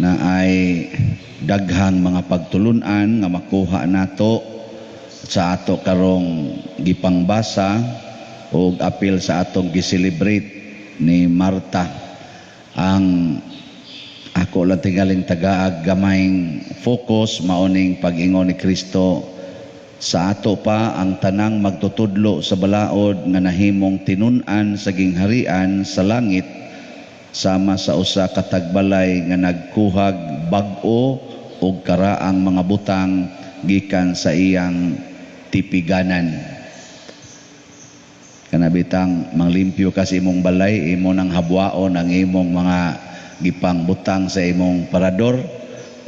Na ay daghang mga pagtulunan nga makuha nato sa ato karong gipangbasa ug apil sa atong gi-celebrate ni Marta. Ang ako lang tingaling tagaag gamayng focus mao ning pag-ingon ni Kristo sa ato pa ang tanang magtutudlo sa balaod nga nahimong tinun-an sa gingharian sa langit, sama sa usa ka tagbalay nga nagkuhag bag-o ug karaang mga butang gikan sa iyang tipiganan. Kana bitang manglimpyo ka sa imong balay, imo nang habwaon ang imong mga gipang butang sa imong parador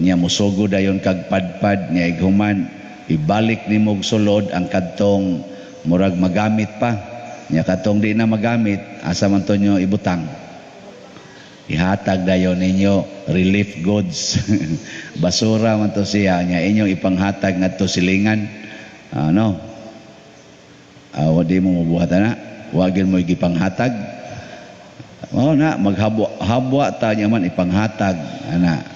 niya, musugo dayon kag padpad niya, ighuman ibalik nimo og sulod ang kadtong murag magamit pa niya. Katong di na magamit, asa man to nyo ibutang? Ihatag dayon ninyo, relief goods. Basura man to siya nya, inyong ipanghatag ngadto silingan. Ano, wa di mo mabuhat na, wa gyud mo gipanghatag. Mao na maghabwa habwa ta nya man ipanghatag ana.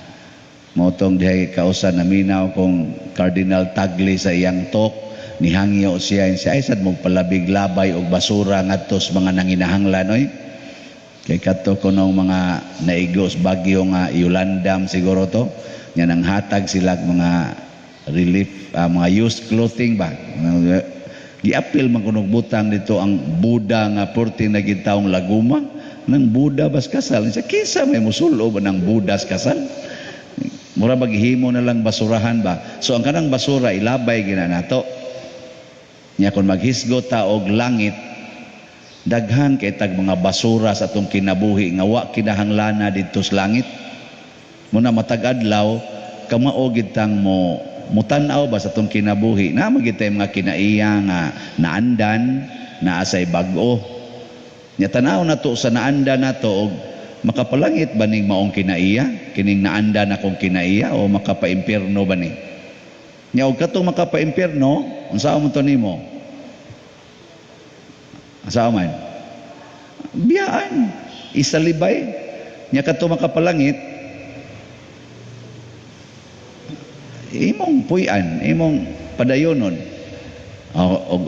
Mao tong dihay kausa naminaw kong Cardinal Tagle sa iyang talk, nihangyo siya siya ay sad mo palabig labay og basura ngadto sa mga nanginahanglan oy, kay kadto kunong mga naigos bagyo nga Yolanda siguro to nya, nanghatag sila mga relief, mga used clothing ba. Giapil man kunog butang dito ang Buda nga porti na gintawong laguma nang Buda bas kasal sa kinsa may musulo ba ng Budas kasal. Mura maghimo na lang basurahan ba. So ang kanang basura ilabay gina nato nya. Kung maghisgot ta og langit, daghan kay tag mga basura sa atong kinabuhi nga wa kinahanglana didto sa langit. Muna matag adlaw kamao gid tang mo mutan-aw ba sa atong kinabuhi na magid tay mga kinaiya nga naandan, naa say bag-o nya. Tan-aw nato sa naandan nato og makapalangit ba ning maong kinaiya, kining naandan akong kinaiya, o makapaimpierno ba ni nya? Og katong makapaimpierno, unsa man to nimo? Asa man biyaan, isalibay nya. Kadto makapalangit, imong puy-an, imong padayonon.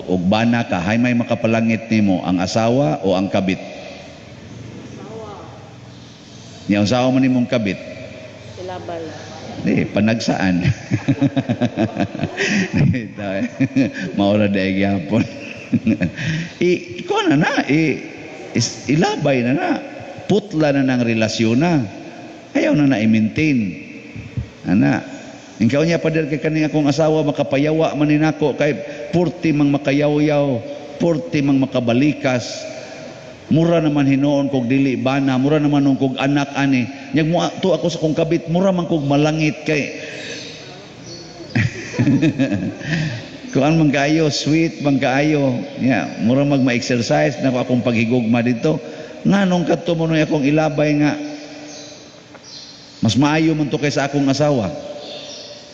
Og bana ka, hay may makapalangit nimo, ang asawa o ang kabit? Asawa. Nya unsaon man nimong kabit? Ilabay. Di panagsaan. Maura dai gyapon. I ko na na i is, ilabay na na. Putla na ng relasyon na. Ayaw na na i-maintain. Ana. Ikaw niya pader kay kaning akong asawa makapayawa man ni nako kay purti mang makayawyaw, purti mang makabalikas. Mura naman hinuon kog dili bana, mura naman nung kog anak ani. Nyag mo to ako sa kong kabit, mura man kog malangit kay kuan man kaayo, sweet man kaayo. Nya, mura mag ma-exercise nako akong paghigugma dito. Nganong kadto mo akong ilabay nga mas maayo man to kaysa akong asawa?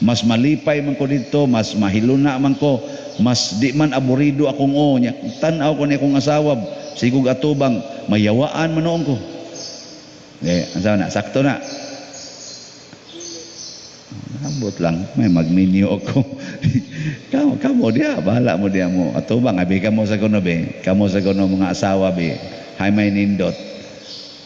Mas malipay man ko dito, mas mahiluna man ko, mas di man aburido akong o nya. Tan-aw ko ni akong asawa, sigug atubang mayawaan man noon ko. Eh, asa na, sakto na. Ambot lang, may magminyo ako. Kamo, kamo diya, bahala mo diya mo. Atubang, abi kamo sa kuno be, kamo sa kuno mga asawa be, hay may nindot.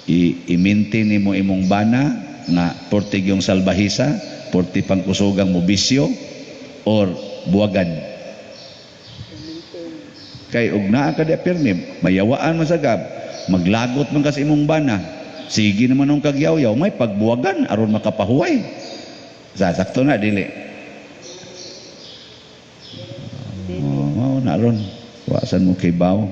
I-maintain nimo imong bana nga portig yung salbahisa, porti pangkusugang mo bisyo, or buwagan? Maintain. Kay og naa ka diya pirmi, mayawaan man sa gab, maglagot man ka sa imong bana. Sige naman nung kagyaw-yaw, may pagbuwagan aron makapahuway. Sasakto na dili? Dili. Oh, mao na ron. Wasan mo kay baw.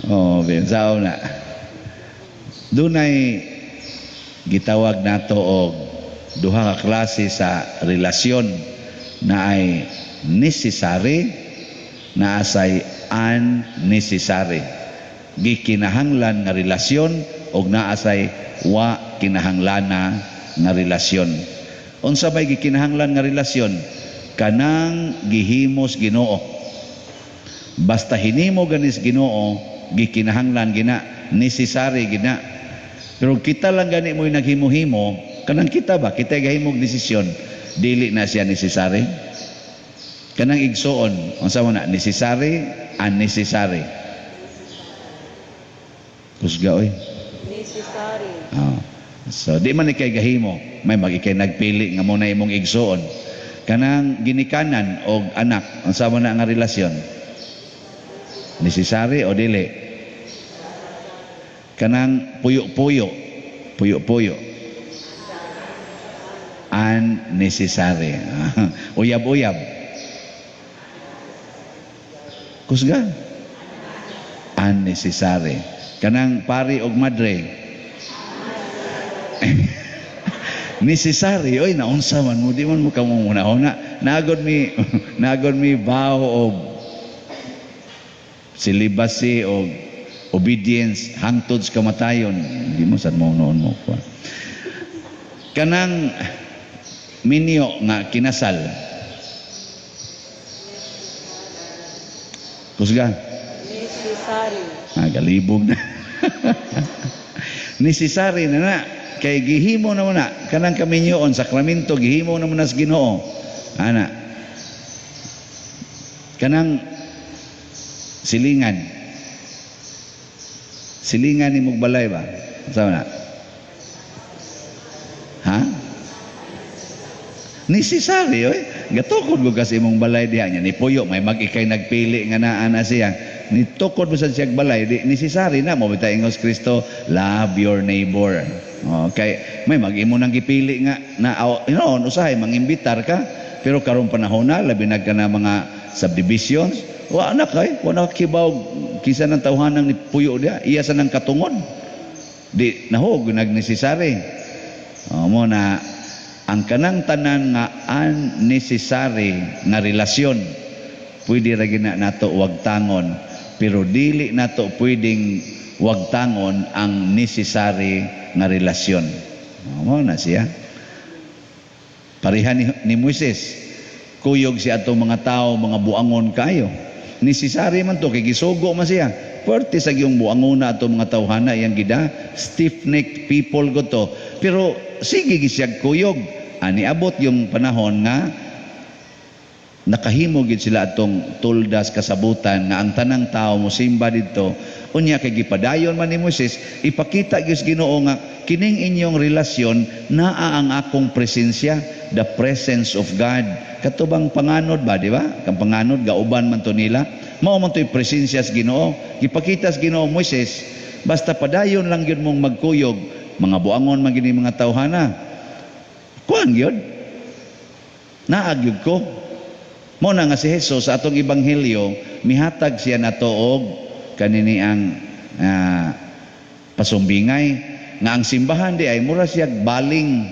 Oh, bensaw na. Dunay gitawag nato og duha ka klase sa relasyon na ay necessary, na asay unnecessary. Gikinahanglan nga relasyon og naasay wa kinahanglana nga relasyon. Unsa may gikinahanglan nga relasyon? Kanang gihimos Ginoo. Basta hinimo ganis Ginoo, gikinahanglan gina, necessary gina. Pero kita lang gani mo'y naghimo-himo, kanang kita ba, kita gahimog desisyon, dili na siya necessary. Kanang igsuon, unsa man na, necessary, unnecessary? Kusga oy. Necessary. Ah. So di man ikay gahimo, may mag ikay nagpili nga mo na imong igsuon. Kanang ginikanan og anak, unsa man na nga relasyon? Necessary o dili? Kanang puyo-puyo, puyo-puyo. Unnecessary. Uyab-uyab. Kusga. Unnecessary. Kanang pari og madre. Necessary oy, naunsa man mo, di man mo kamo una. Nagod mi vow of celibacy o obedience hangtod sa kamatayon. Hindi mo sad mo noon mo kuan. Kanang minyo nga kinasal. Kusga. Necessary. Ah, galibog na. Necessary na na. Kay gihimo na mo na. Kanang kaminyoon, sakramento, gihimo na mo na sa Ginoo. Ana. Kanang silingan. Silingan ni balay ba? Unsa na? Ha? Necessary oy. Gatukod ko kasi imong balay diha niya ni puyo, may mag-ikay nagpili nga naa na siya. Nitukod mo sa siyag balay, di necessary na mo bitay ingos Kristo, love your neighbor. Okay, may mag-imo nang gipili nga na usahay mangimbitar ka, pero karong panahon na labi na ka na mga subdivisions, wa na kay, wa na kibaw kinsa nang tawhanang ni puyo diha, iya sa nang katungod. Di nahog nag-necessary. O, mo na ang kanang tanan nga unnecessary nga relasyon pwede ra gina nato wagtangon, pero dili nato pwedeng wagtangon ang necessary nga relasyon. Mo na siya. Pareha ni Moises, kuyog si atong mga tao, mga buangon kayo. Necessary man to kay gisugo man siya. Pwerte sa giyong buangon na atong mga tawhana iyang gida, stiff-necked people go to. Pero sige gisiyag kuyog. Ani abot yung panahon nga nakahimo gid sila atong tuldas kasabutan nga ang tanang tao mosimba didto. Unya kay gipadayon man ni Moises, ipakita gyud sa Ginoo nga kining inyong relasyon naa ang akong presensya, the presence of God. Katubang panganod ba, di ba? Kang panganod gauban man to nila. Mao man to'y presensya sa Ginoo. Gipakita sa Ginoo, Moises, basta padayon lang gyud mong magkuyog, mga buangon man gini mga tawhana. Kuan gyud. Naa gyud ko. Mo na nga si Jesus sa atong ebanghelyo mihatag siya nato og kanini ang pasumbingay nga ang simbahan di ay mura siya baling.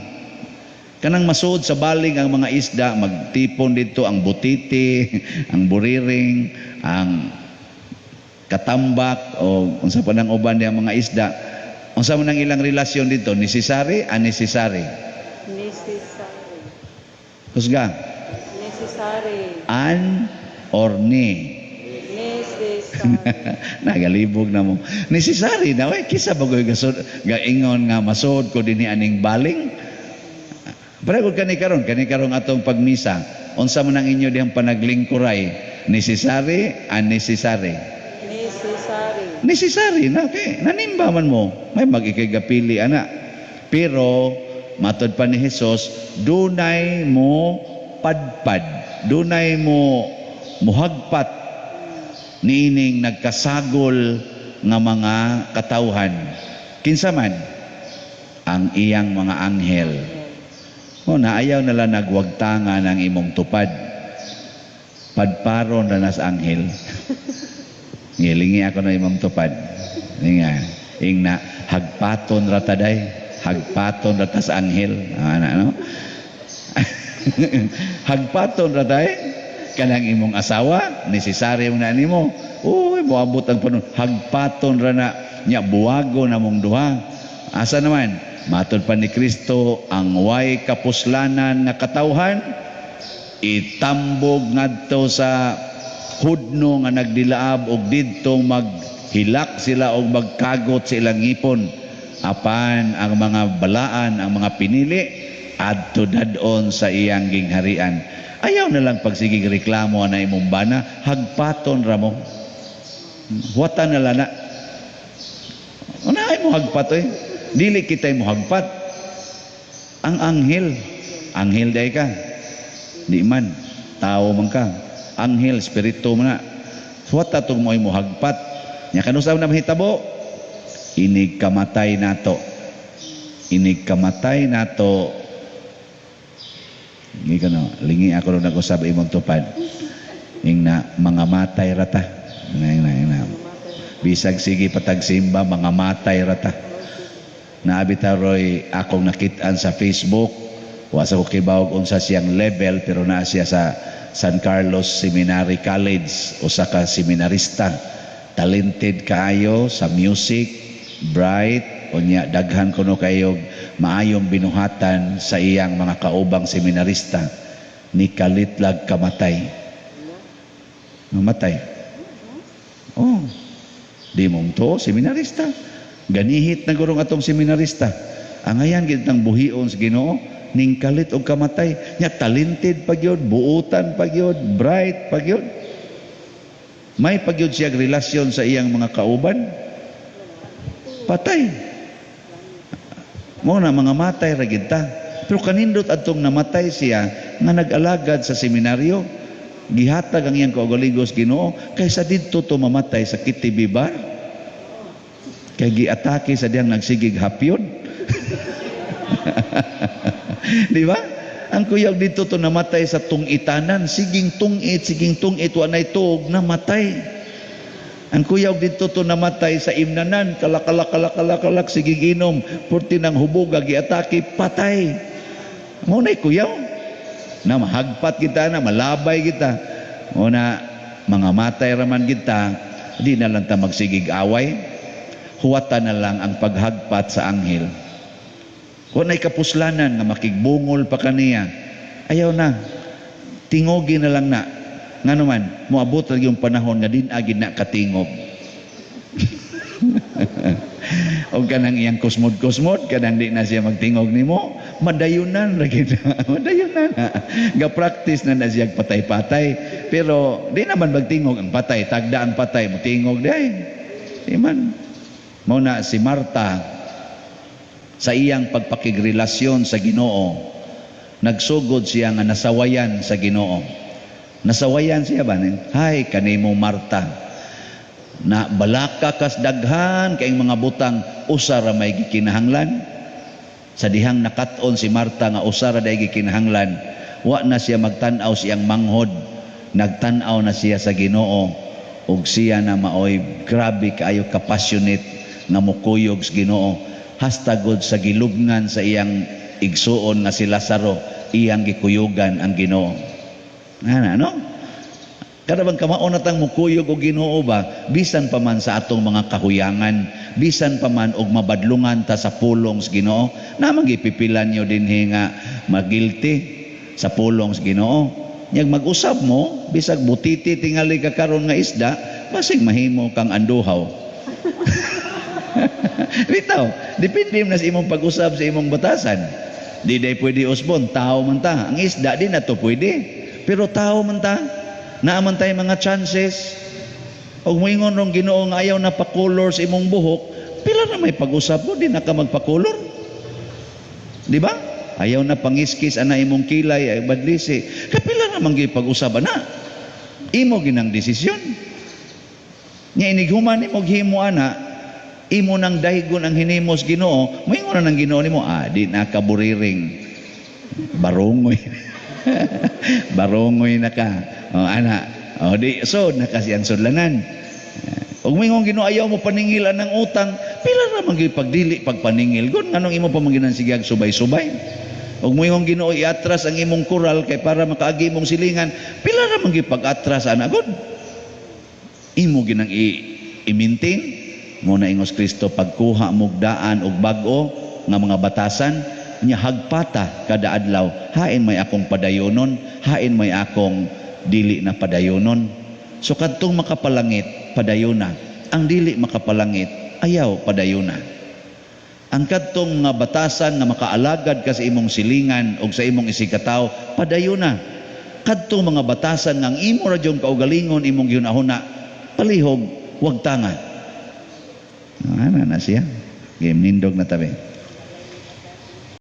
Kanang masuod sa baling ang mga isda, magtipon dito ang butiti, ang buriring, ang katambak o unsa pa nang uban diha mga isda. Unsa man ang ilang relasyon dito? Necessary, unnecessary? Necessary. Kusga. Necessary. An or ni? Necessary. Nagalibog na mo. Necessary na oy, kisa bagoy gasod gaingon nga masud ko dinhi aning baling. Pareho kani karon atong pagmisa. Unsa man ang inyo dihang panaglingkuray? Necessary, unnecessary? Necessary. Necessary na kay nanimba man mo. May mag-ikay gapili ana. Pero matod pa ni Jesus, dunay mo padpad, dunay mo muhagpat niining nagkasagol nga mga katawhan. Kinsa man? Ang iyang mga anghel. O naayaw nala nagwagtangan ang imong tupad. Padparon na nas anghel. Ngilingi ako na imong tupad. Nga, ingna hagpaton ra taday, hagpaton ra tas anghel. Ana no? Hagpaton ra tay kanang imong asawa, necessary mo na nimo. Uy, moabot ang panahon, hagpaton ra na nya, buwago na mong duha. Asa naman? Matod pa ni Kristo, ang way kapuslanan nga katawhan itambog ngadto sa hudno nga nagdilaab og didto maghilak sila og magkagot sa ilang ngipon. Apan ang mga balaan, ang mga pinili, adto dadon sa iyang gingharian. Ayaw na lang pagsigig reklamo na imong bana, hagpaton ra mo. Huwatan na lang na. Unahay mo hagpat eh. Dili kita mo hagpat. Ang anghel, anghel day ka. Di man, tao man ka. Anghel, espiritu man na. Huwata tong mo mo hagpat. Nya kanus-a na mahitabo? Inig kamatay nato. Inig kamatay nato. Hindi ka no, lingi ako ron nag-usab imong tupad. Ing na, mga matay rata. Ing na, ing na. Bisag sige patagsimba, mga matay rata. Naabi ta roy akong nakitaan sa Facebook. Wa sa ko kibawog unsa siyang level, pero naa siya sa San Carlos Seminary College, usa ka seminarista. Talented kaayo sa music, bright, unya daghan kuno kayo maayong binuhatan sa iyang mga kaubang seminarista. Ni kalitlag kamatay. Namatay. Oh. Di mong to, seminarista. Ganihit na gurong atong seminarista. Angayan gid nang buhion sa Ginoo ning kalit og kamatay. Nya talented pa gyud, buutan pa gyud, bright pa gyud. May pa gyud siya relasyon sa iyang mga kauban. Patay. Mo na mga matay ra gid ta. Pero kanindot adtong namatay siya nga nag-alagad sa seminaryo. Gihatag ang iyang kaugalingon sa Ginoo kaysa didto to mamatay sa KTV bar. Kay giatake sa diyang nagsigig hapyon. Di ba? Ang kuyog dito to namatay sa tungitanan, siging tungit, wa nay tuog, namatay. Ang kuyog dito to namatay sa imnanan, kalakalak, kalakalak, kalak, sigig inom, purti ng hubuga, giatake, patay. Mo na kuyaw. Na mahagpat kita, na malabay kita. O na mga matay raman kita, di na lang ta magsigig away. Huwata na lang ang paghagpat sa anghel. Kung na'y kapuslanan nga makigbungol pa kaniya, ayaw na. Tingogi na lang na. Nga naman, moabot lagi yung panahon nga din agid na katingog. O kanang iyang kusmod-kusmod, kanang di na siya magtingog nimo, madayunan lagi na. Madayunan na. Ga-practice na na siya patay-patay. Pero di naman magtingog ang patay, tagda ang patay, mutingog di ay. Di man. Mao na si Marta, sa iyang pagpakigrelasyon sa Ginoo, nagsugod siya nga nasawayan sa Ginoo. Nasawayan siya ba? Hay, kanimo Marta, na balaka kas daghan kay mga butang, usa ra may gikinahanglan. Sa dihang nakat-on si Marta nga usa ra day gikinahanglan, wa na siya magtan-aw siyang manghod, nagtan-aw na siya sa Ginoo, ug siya na maoy grabe kaayo ka passionate nga mukuyog sa Ginoo, hasta gud sa gilubngan sa iyang igsuon nga si Lazaro, iyang gikuyugan ang Ginoo. Ana, no? Kada bang kamao na tang mukuyog og Ginoo ba, bisan pa man sa atong mga kahuyangan, bisan pa man og mabadlungan ta sa pulong sa Ginoo, namang gipipilan nyo dinhi nga magilty sa pulong sa Ginoo. Nyag mag-usab mo, bisag butiti tingali ka karon nga isda, basig mahimo kang anduhaw. Bitaw, depende na sa imong pag-usab sa imong batasan. Di day pwede usbon, tao man ta. Ang isda di na to pwede. Pero tao man ta, naaman tayo mga chances. Og moingon rong Ginoo nga ayaw na pakulor sa imong buhok, pila na may pag-usab mo, di na ka magpakulor. Di ba? Ayaw na pangiskis ana imong kilay ay badlisi. Kapila na man gyud pag-usab ana. Imo ginang desisyon. Nya inighuman nimo himo ana, imo nang daygon ang hinimos Ginoo, moingon na ng Ginoo nimo, di na ka buriring. Barongoy. Barongoy na ka. O, ana. O, di, so, na kasi ang sudlanan. Ug moingon Ginoo ayaw mo paningilan ng utang, pila ra man gyud pagdili pagpaningil. Gun nganong imo pa man ginansigag subay-subay? Ug moingon Ginoo iatras ang imong kural kay para makaagi imong silingan, pila ra man gyud pag-atras ana gud. Imo ginang i-maintain mo na ingos Kristo pagkuha mog daan og bag-o nga mga batasan nya hagpata kada adlaw, hain may akong padayonon, hain may akong dili na padayonon. So kadtong makapalangit padayona, ang dili makapalangit ayaw padayona. Ang kadtong nga batasan nga makaalagad ka sa imong silingan o sa imong isigkatawo, padayon na. Kadtong mga batasan nga ang imo ra gyung kaugalingon, imong gihunahuna, palihog, wag tanga. Ana na siya. Game, nindog na tabi.